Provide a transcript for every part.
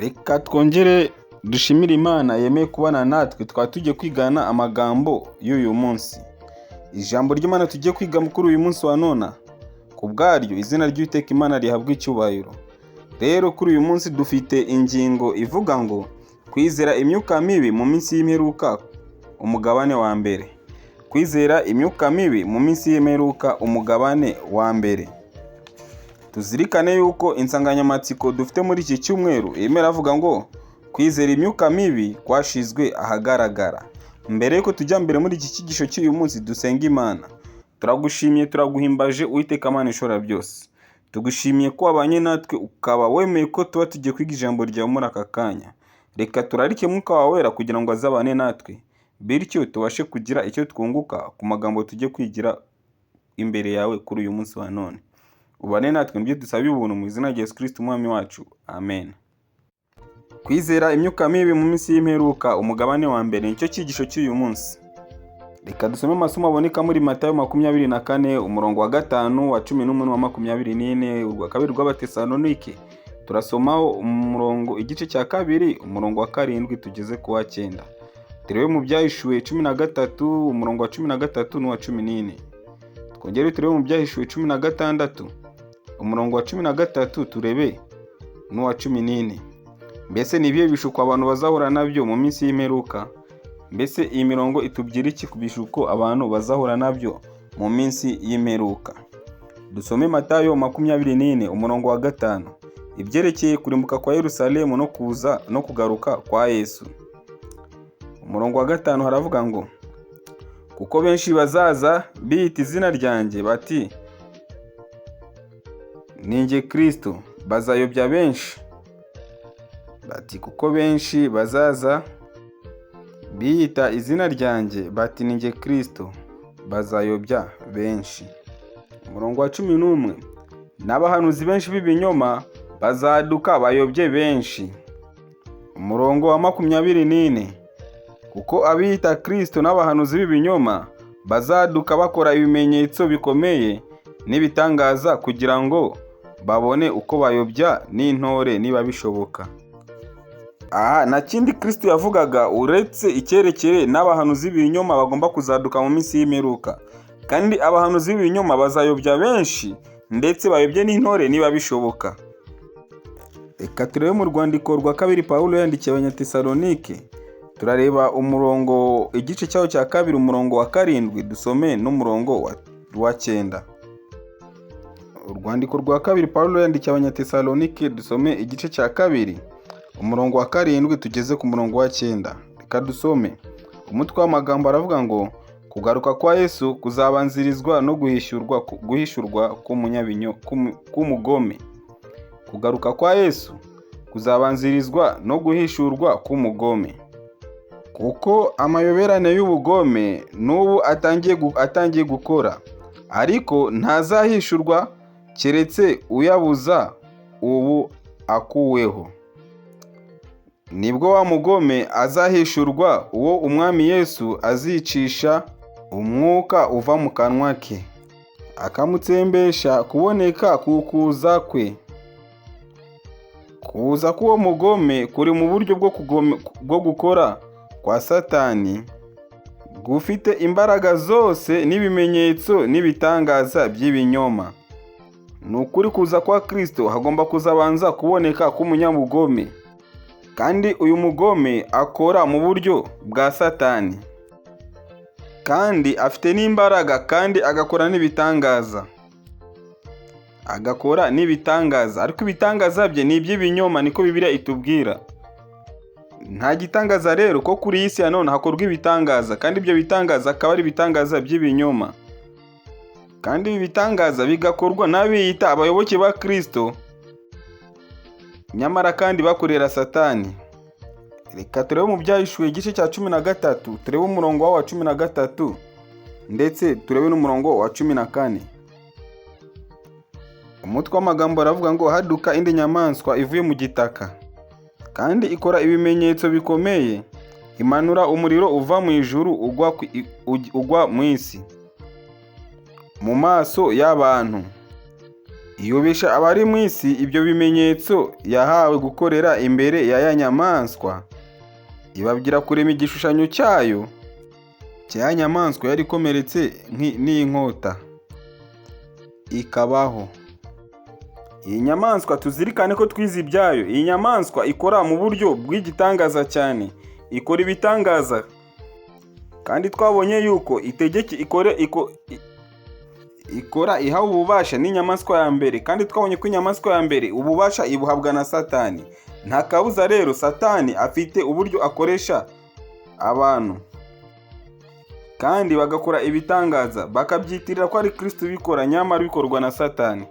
Reka twongere dushimire Imana yemeye kubana natwe, tukaba tugiye kwigana amagambo y'uyu munsi. Ijambo ry'Imana tugiye kwiga kuri uyu munsi wa none, ku bwaryo izina ry'Uwiteka Imana rihabwa icyubahiro. Rero kuri uyu munsi dufite ingingo ivuga ngo kwizera imyuka mibi mu minsi y'imperuka, umugabane wa mbere. Kwizera imyuka mibi mu minsi y'imperuka, umugabane wa mbere. Tuzirikane yuko insanganyamatsiko dufite muri iki cyumweru irimo iravuga ngo kwizera imyuka mibi kwashizwe ahagaragara. Mbere yuko tujya mbere muri iki cyigisho cy'uyu munsi, dusenga Imana. Turagushimiye, turaguhimbaje, Uwiteka Mana ishobora byose. Tugushimiye ko wabanye natwe, ukaba wemeye ko tuba tugiye kwiga ijambo ryawe muri aka kanya. Reka turarike Mwuka wawe Wera kugira ngo azabane natwe, bityo tubashe kugira icyo twunguka ku magambo tugiye kwigira imbere yawe kuri uyu munsi wa none. Ubane natwe nibyo dusaba ubuntu mu izina rya Yesu Kristo Umwami wacu. Amen. Kwizera imyuka mibi mu minsi y'imperuka, umugabane wa mbere, nicyo cyigisho cy'uyu munsi. Reka dusome amasomo aboneka muri Matayo 24, umurongo wa 5, wa 11, wa 24, urwa kabiri rw'Abatesalonike. Turasomaho umurongo igice cya 2, umurongo wa 7 tugeze ku wa 9. Turebe mu Byahishuwe 13, umurongo wa 13 n'uwa 14. Twongere turebe mu Byahishuwe 16, umurongo wa 13, turebe n'uwa 14. Mbese ni ibihe bishuko abantu bazahura nabyo mu minsi y'imperuka? Mbese iyi mirongo itubwira iki ku bishuko abantu bazahura nabyo mu minsi y'imperuka? Dusome Matayo 24, umurongo wa 5, ibyerekeye kurimbuka kwa Yerusalemu no kuza no kugaruka kwa Yesu. Umurongo wa 5 haravuga ngo kuko benshi bazaza biyita izina ryanjye bati ni njye Kristo, bazayobya benshi. Bati kuko benshi bazaza biyita izina ryanjye bati ni njye Kristo, bazayobya benshi. Umurongo wa 11, n'abahanuzi benshi b'ibinyoma bazaduka bayobye benshi. Umurongo wa 24, kuko abiyita Kristo n'abahanuzi b'ibinyoma bazaduka bakora ibimenyetso bikomeye n'ibitangaza kugira ngo babone uko bayobya n'intore niba bishoboka. Aha nta kindi Kristo yavugaga uretse icyerekeye n'abahanuzi b'ibinyoma bagomba kuzaduka mu minsi y'imperuka. Kandi abahanuzi b'ibinyoma bazayobya benshi, ndetse bayobye n'intore niba bishoboka. Reka turebe mu rwandiko rwa kabiri Pawulo yandikiye Abanyatesalonike, turareba umurongo igice cyaho cya 2, umurongo wa 7, dusome n'umurongo wa 9. Urwandiko rwa kabiri Pawulo yandikiye Abanyatesalonike, dusome igice cya 2, umurongo wa 7 tugeze ku murongo wa 9. Reka dusome. Umutwe w'amagambo aravuga ngo kugaruka kwa Yesu kuzabanzirizwa no guhishurwa k'umugome. Kugaruka kwa Yesu kuzabanzirizwa no guhishurwa k'umugome. Kuko amayoberane y'ubugome n'ubu atangiye gukora, ariko ntazahishurwa keretse uyabuza ubu akuweho. Nibwo wa mugome azahishurwa, uwo Umwami Yesu azicisha umwuka uva mu kanwa ke, akamutsembesha kuboneka kukuza kwe. Kuza k'uwo mugome kuri mu buryo bwo gukora kwa Satani, gufite imbaraga zose n'ibimenyetso n'ibitangaza by'ibinyoma. Ni ukuri kuza kwa Kristo hagomba kuzabanza kuboneka k'umunyabugome. Kandi uyu mugome akora mu buryo bwa Satani, kandi afite n'imbaraga, kandi agakora n'ibitangaza. Agakora n'ibitangaza, ariko ibitangaza bye ni iby'ibinyoma, niko Bibiliya itubwira. Nta gitangaza rero ko kuri iyi si ya none hakorwa ibitangaza, kandi ibyo bitangaza akaba ari ibitangaza by'ibinyoma. Kandi ibi bitangaza bigakorwa n'abiyita abayoboke ba Kristo, nyamara kandi bakorera Satani. Reka turebe mu Byahishuwe igice cya 13, turebe umurongo wa 13 ndetse turebe n'umurongo wa 14. Umutwe w'amagambo aravuga ngo haduka indi nyamaswa ivuye mu gitaka, kandi ikora ibimenyetso bikomeye, imanura umuriro uva mu ijuru ugwa mu isi, mu maso y'abantu. Iyobesha abari mu isi ibyo bimenyetso yahawe gukorera imbere ya ya nyamaswa, ibabwira kurema igishushanyo cyayo cya ya nyamaswa yari ikomeretse n'inkota ikabaho. Iyi nyamaswa tuzirikane ko twize ibyayo. Iyi nyamaswa ikora mu buryo bw'igitangaza cyane, ikora ibitangaza, kandi twabonye yuko itegeke ikore ikora ihawe ububasha n'inyamaswa ya mbere, kandi twabonye ko inyamaswa ya mbere ububasha ibuhabwa na Satani. Nta kabuza rero Satani afite uburyo akoresha abantu kandi bagakora ibitangaza, bakabyitirira ko ari Kristo ubikora, nyamara bikorwa na Satani.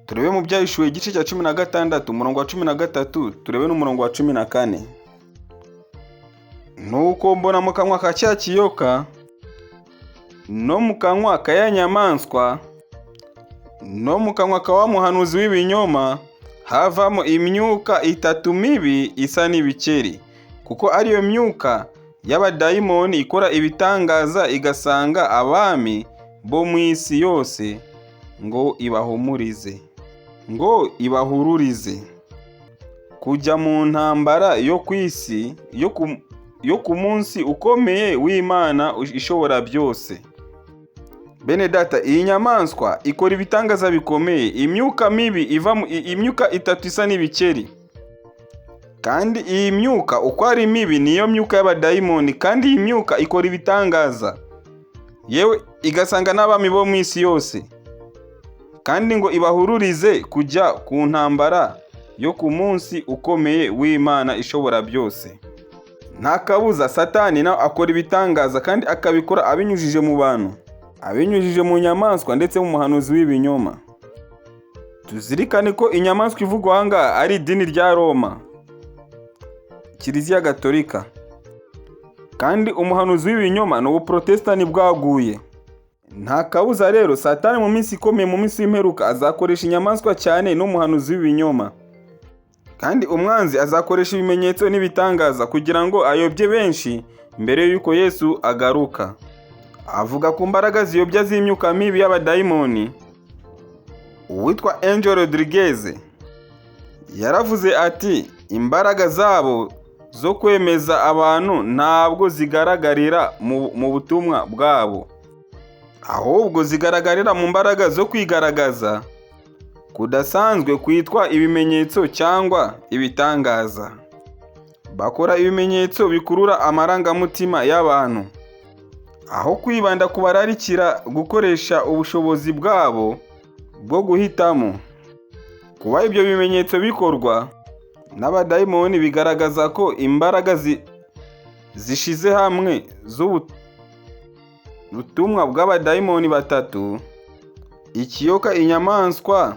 Turebe mu Byahishuwe igice cya 16 umurongo wa 13, turebe n'umurongo wa 14. Nuko mbona mu kanwa ka cya kiyoka no mu kanwa ka ya nyamaswa no mu kanwa ka wa muhanuzi w'ibinyoma havamo imyuka itatu mibi isa n'ibikeri, kuko ariyo myuka y'abadayimoni ikora ibitangaza igasanga abami bo mu isi yose ngo ibahumurize, ngo ibahururize kujya mu ntambara yo ku isi yo ku munsi ukomeye w'Imana ishobora byose. Bene data, iyi nyamaswa ikora ibitangaza bikomeye, imyuka mibi iva mu imyuka itatu isa n'ibikeri, kandi iyi myuka uko ari mibi niyo myuka y'abadayimoni, kandi iyi myuka ikora ibitangaza, yewe igasanga n'abami bo mu isi yose, kandi ngo ibahururize kujya ku ntambara yo ku munsi ukomeye w'Imana ishobora byose. Nta kabuza Satani nawe akora ibitangaza, kandi akabikora abinyujije mu bantu, abinyujije mu nyamaswa ndetse mu muhanuzi w'ibinyoma. Tuzirikane ko inyamaswa ivugwa aha ngaha ari idini rya Roma, Kiliziya Gatolika, kandi umuhanuzi w'ibinyoma ni ubuprotestani bwaguye. Nta kabuza rero Satani mu minsi ikomeye, mu minsi y'imperuka, azakoresha inyamaswa cyane n'umuhanuzi w'ibinyoma, kandi umwanzi azakoresha ibimenyetso n'ibitangaza kugira ngo ayobye benshi mbere y'uko Yesu agaruka. Avuga ku mbaraga ziyobya z'imyuka mibi y'abadayimoni. Uwitwa Angel Rodriguez yaravuze ati: imbaraga zabo zo kwemeza abantu ntabwo zigaragarira mu butumwa bwabo, ahubwo zigaragarira mu mbaraga zo kwigaragaza kudasanzwe kwitwa ibimenyetso cyangwa ibitangaza. Bakora ibimenyetso bikurura amarangamutima y'abantu, aho kwibanda ku bararikira gukoresha ubushobozi bwabo bwo guhitamo. Kuba ibyo bimenyetso bikorwa n'abadayimoni bigaragaza ko imbaraga zishize hamwe z'ubutumwa bw'abadayimoni batatu, ikiyoka, inyamaswa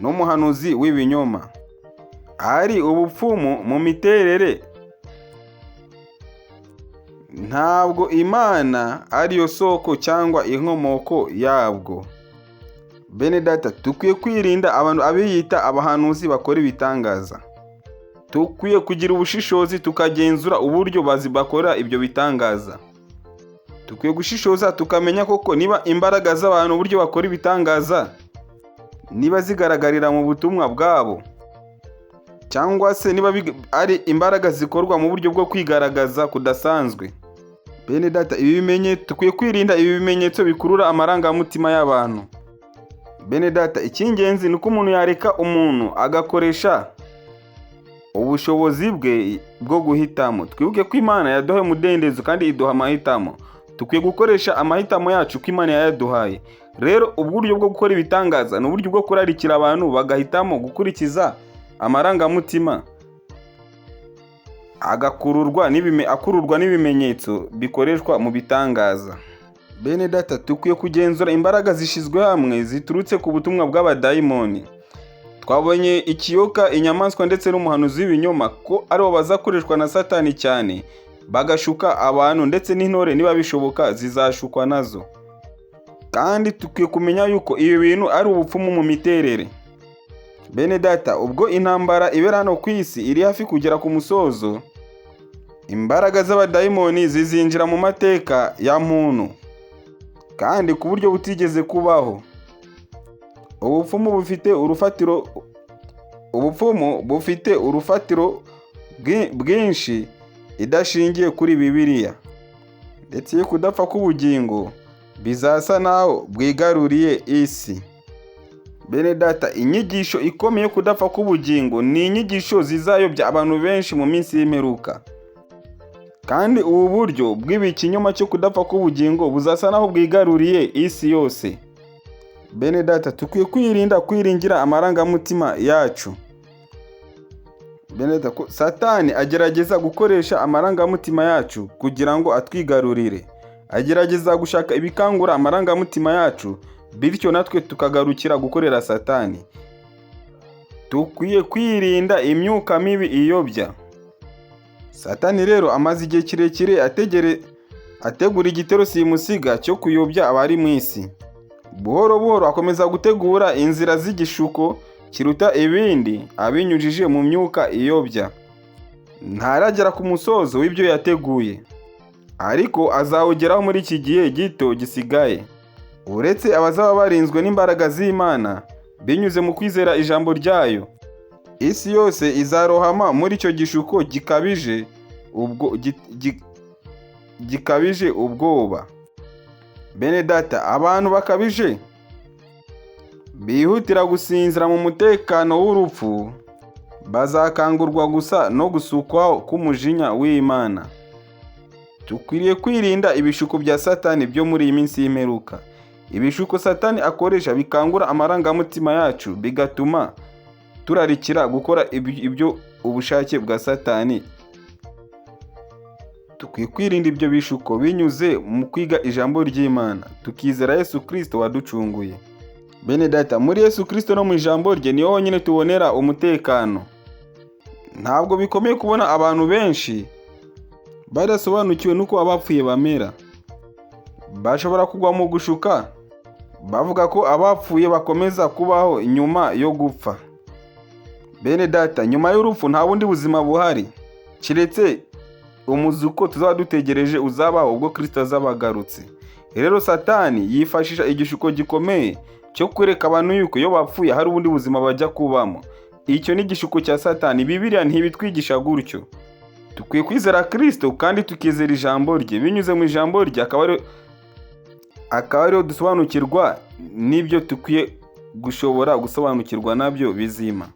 n'umuhanuzi w'ibinyoma, ari ubupfumu mu miterere. Ntabwo Imana ariyo soko cyangwa inkomoko yabwo. Bene data, dukwiye kwirinda abantu abiyita abahanuzi bakora ibitangaza. Dukwiye kugira ubushishozi tukagenzura uburyo bakora ibyo bitangaza. Dukwiye gushishoza tukamenya koko niba imbaraga z'abantu uburyo bakora ibitangaza niba zigaragarira mu butumwa bwabo, cyangwa se niba ari imbaraga zikorwa mu buryo bwo kwigaragaza kudasanzwe. Bene data, ibi bimenyetso dukwiye kwirinda ibi bimenyetso bikurura amarangamutima y'abantu. Bene data, icy'ingenzi ni uko umuntu yareka umuntu agakoresha ubushobozi bwe bwo guhitamo. Twibuke ko Imana yaduhaye umudendezo kandi iduha amahitamo. Dukwiye gukoresha amahitamo yacu ko Imana yayaduhaye. Rero uburyo bwo gukora ibitangaza ni uburyo bwo kurarikira abantu bagahitamo gukurikiza amarangamutima, akururwa n'ibimenyetso bikoreshwa mu bitangaza. Bene data, dukwiye kugenzura imbaraga zishyizwe hamwe ziturutse ku butumwa bw'abadayimoni. Twabonye ikiyoka, inyamaswa ndetse n'umuhanuzi w'ibinyoma ko aribo bazakoreshwa na Satani cyane, bagashuka abantu, ndetse n'intore niba bishoboka zizashukwa nazo. Kandi dukwiye kumenya yuko ibi bintu ari ubupfumu mu miterere. Bene data, ubwo intambara ibera hano ku isi iri hafi kugera ku musozo, imbaraga z'abadayimoni zizinjira mu mateka ya muntu, kandi ku buryo butigeze kubaho. Ubupfumu bufite urufatiro, ubupfumu bufite urufatiro bwinshi idashingiye kuri Bibiliya, ndetse yo kudapfa k'ubugingo bizasa naho bwigaruriye isi. Bene data, inyigisho ikomeye yo kudapfa k'ubugingo ni inyigisho zizayobya abantu benshi mu minsi y'imperuka. Kandi ubu buryo bw'ikinyoma cyo kudapfa k'ubugingo buzasa naho bwigaruriye isi yose. Bene data, dukwiye kwirinda kwiringira amarangamutima yacu. Bene data, ko Satani agerageza gukoresha amarangamutima yacu kugira ngo atwigarurire. Agerageza gushaka ibikangura amarangamutima yacu, bityo natwe tukagarukira gukorera Satani. Dukwiye kwirinda imyuka mibi iyobya. Satani rero amaze igihe kirekire ategura igitero simusiga cyo kuyobya abari mu isi. Buhoro buhoro akomeza gutegura inzira z'igishuko kiruta ibindi abinyujije mu myuka iyobya. Ntaragera ku musozo w'ibyo yateguye, ariko azawugeraho muri iki gihe gito gisigaye. Uretse abazaba barinzwe n'imbaraga z'Imana binyuze mu kwizera ijambo ryayo, isi yose izarohama muri icyo gishuko gikabije ubwoba. Bene data, abantu bakabije bihutira gusinzira mu mutekano w'urupfu bazakangurwa gusa no gusukwaho k'umujinya w'Imana. Dukwiriye kwirinda ibishuko bya Satani byo muri iyi minsi y'imperuka. Ibishuko Satani akoresha bikangura amarangamutima yacu, bigatuma turarikira gukora ibyo ubushake bwa Satani. Dukwiye kwirinda ibyo bishuko binyuze mu kwiga ijambo ry'Imana, tukizera Yesu Kristo waducunguye. Bene data, muri Yesu Kristo no mu ijambo rye niho honyine tubonera umutekano. Ntabwo bikomeye kubona abantu benshi badasobanukiwe n'uko abapfuye bamera. Bashobora kugwa mu gushuka bavuga ko abapfuye bakomeza kubaho nyuma yo gupfa. Bene data, nyuma y'urupfu nta bundi buzima buhari, keretse umuzuko tuzaba dutegereje uzabaho ubwo Kristo azaba agarutse. Rero Satani yifashisha igishuko gikomeye cyo kwereka abantu yuko iyo bapfuye hari ubundi buzima bajya kubamo. Icyo ni igishuko cya Satani. Bibiliya ntibitwigisha gutyo. Dukwiye kwizera Kristo kandi tukizera ijambo rye. Binyuze mu ijambo rye akaba ariho dusobanukirwa n'ibyo dukwiye gushobora gusobanukirwa nabyo bizima.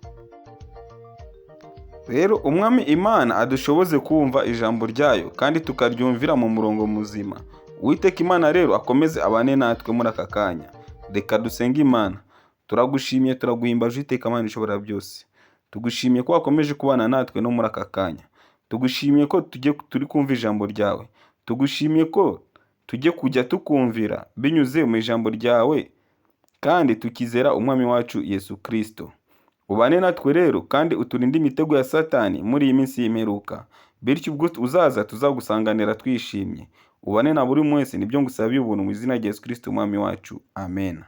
Rero Umwami Imana adushoboze kumva ijambo ryayo kandi tukaryumvira mu murongo muzima. Uwiteka Imana rero akomeze abane natwe muri aka kanya. Reka dusenge Imana. Turagushimiye, turaguhimbaje Uwiteka Imana ishobora byose. Tugushimiye ko wakomeje kubana natwe no muri aka kanya. Tugushimiye ko turi kumva ijambo ryawe. Tugushimiye ko tujye kujya tukumvira binyuze mu ijambo ryawe kandi tukizera Umwami wacu Yesu Kristo. Ubane natwe rero kandi uturinde imitego ya Satani muri iyi minsi y'imperuka. Bityo ubwo uzaza tuzagusanganira twishimye. Ubane na buri wese, nibyo ngusabiye ubuntu mu izina rya Yesu Kristo Umwami wacu. Amen.